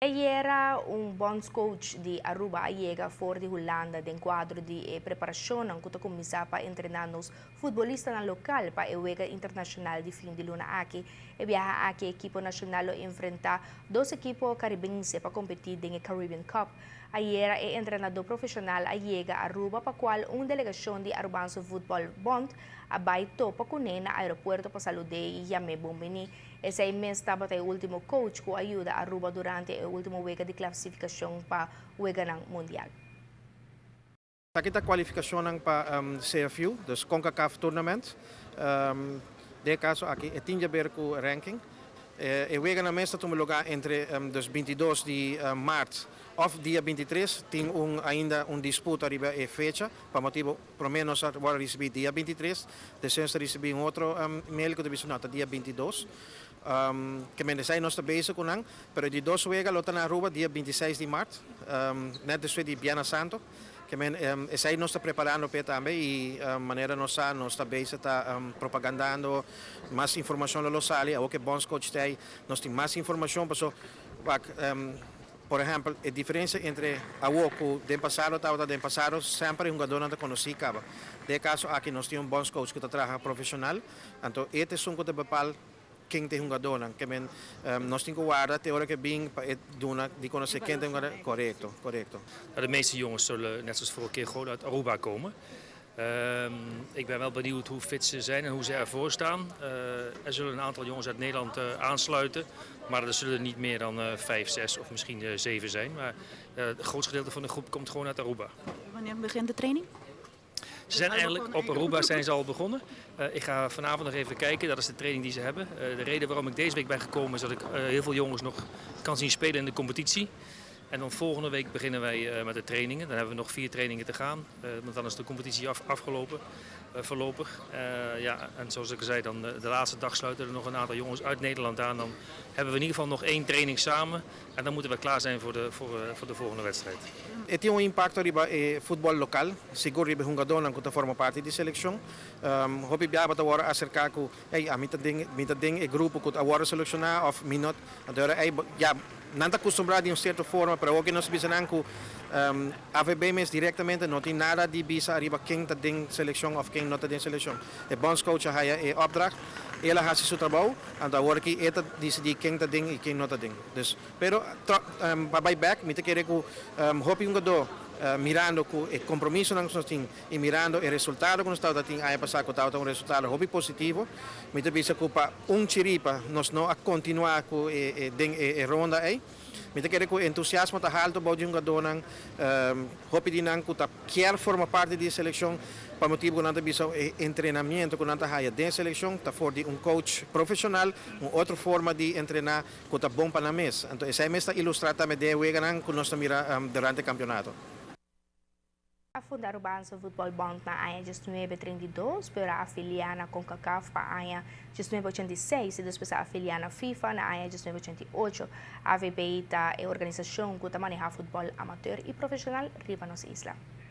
Ayera un bondscoach di Aruba a yega for di Hulanda den cuadro di e preparacionnan cu ta cuminsa pa entrena nos futbolistanan local pa e wega internacional di fin di luna aki. E biaha aki e ekipo nacional lo enfrenta dos ekipo Caribense pa competi den e Caribbean Cup. Ayera e entrenador profesional a yega Aruba pa cual un delegacion di Arubaanse Voetbal Bond a bay topa cune na aeropuerto pa salude y yame bon bini. Esey mes tabata e ultimo coach cu a yuda Aruba durante e ultimo wega di clasificacion pa weganan mundial. Aki ta cualificacionnan pa CFU, dus CONCACAF Tournament. Den e caso aki e tin djaber cu ranking. E weganan mes ta tuma lugar entre dus 22 di maart of dia 23. Tin un ainda un disputa riba e fecha pa motibo prome nos a wòrdu risibí dia 23, despues nos a risibí un otro mail ku ta bisa no ta dia 22. Ke men esei nos ta bezig ku nan, pero e di dos wega lo ta na Aruba dia 26 di maart, nèt despues di Bièrnè Santu. Ke men esei nos ta preparando p'e tambe i manera nos sa nos ta bezig ta propagandando mas informashon lo lo sali. Awor ku e bondscoach ta ei nos tin mas informashon paso wak por ehèmpel e diferensia entre awor ku den pasado tabata den pasado semper e hungadónan ta konosí kaba. Den e kaso aki nos tin un bondscoach ku ta traha profeshonal anto e ta esun ku ta bepal ken ta e hungadónan. Ke men nos tin ku warda te ora ke bin pa e duna di konosé ken ta e hungadó. Korekto, korekto. De meeste jongens zullen net zoals vorige keer gewoon uit Aruba komen. Ik ben wel benieuwd hoe fit ze zijn en hoe ze ervoor staan. Er zullen een aantal jongens uit Nederland aansluiten. Maar er zullen niet meer dan 5, 6 of misschien 7 zijn. Maar het grootste gedeelte van de groep komt gewoon uit Aruba. Wanneer begint de training? Ze zijn eigenlijk op Aruba zijn ze al begonnen. Ik ga vanavond nog even kijken. Dat is de training die ze hebben. De reden waarom ik deze week ben gekomen is dat ik heel veel jongens nog kan zien spelen in de competitie. En dan volgende week beginnen wij met de trainingen. Dan hebben we nog 4 trainingen te gaan. Want dan is de competitie afgelopen, voorlopig. Ja, en zoals ik al zei, dan de laatste dag sluiten er nog een aantal jongens uit Nederland aan. Dan hebben we in ieder geval nog 1 training samen. En dan moeten we klaar zijn voor de volgende wedstrijd. E tin un impacto riba e futbol local, sigur riba e hungadónan ku ta forma parti di selekshon. Hopi biaha bo ta wòrdu aserká ku, ey, ami ta den, mi ta den e grupo ku a wòrdu selekshoná òf mi no. Anto ora ey, ya, nan ta kustumbrá di un sierto forma, pero awor ke nos bisa nan ku AVB mes direktamente no tin nada di bisa ariba ken ta den selekshon òf ken no ta den selekshon. E bondscoach a haya e opdracht, el a hasi su trabou, anto awor aki e ta disidí ken ta den i ken no ta den. Dus, pero pa bai bèk mi ta kere ku hopi hungadó mirando ku e kompromisonan ku nos tin i mirando e resultado ku nos tabata tin aña pasá ku tabata un resultado hopi positivo, mi ta bisa ku pa un chiripa nos no a kontinuá ku e den e ronda ei. Mi ta kere ku e entusiasmo ta haltu bou di hungadónan, hopi di nan ku ta kier forma parti di e selekshon pa motibu ku nan ta bisa e entrenamiento ku nan ta haya den e selekshon ta for di un coach profeshonal, un otro forma di entrená ku ta bon pa nan mes. Anto esei mes ta ilustrá tambe den e weganan ku nos ta mira durante e kampeonato. A funda Arubaanse Voetbal Bond na aña 1932, pero a afiliá na Concacaf pa aña 1986 i despues a afiliá na FIFA na aña 1988. AVB ta e organisashon ku ta manehá futbòl amateur i profeshonal riba nos isla.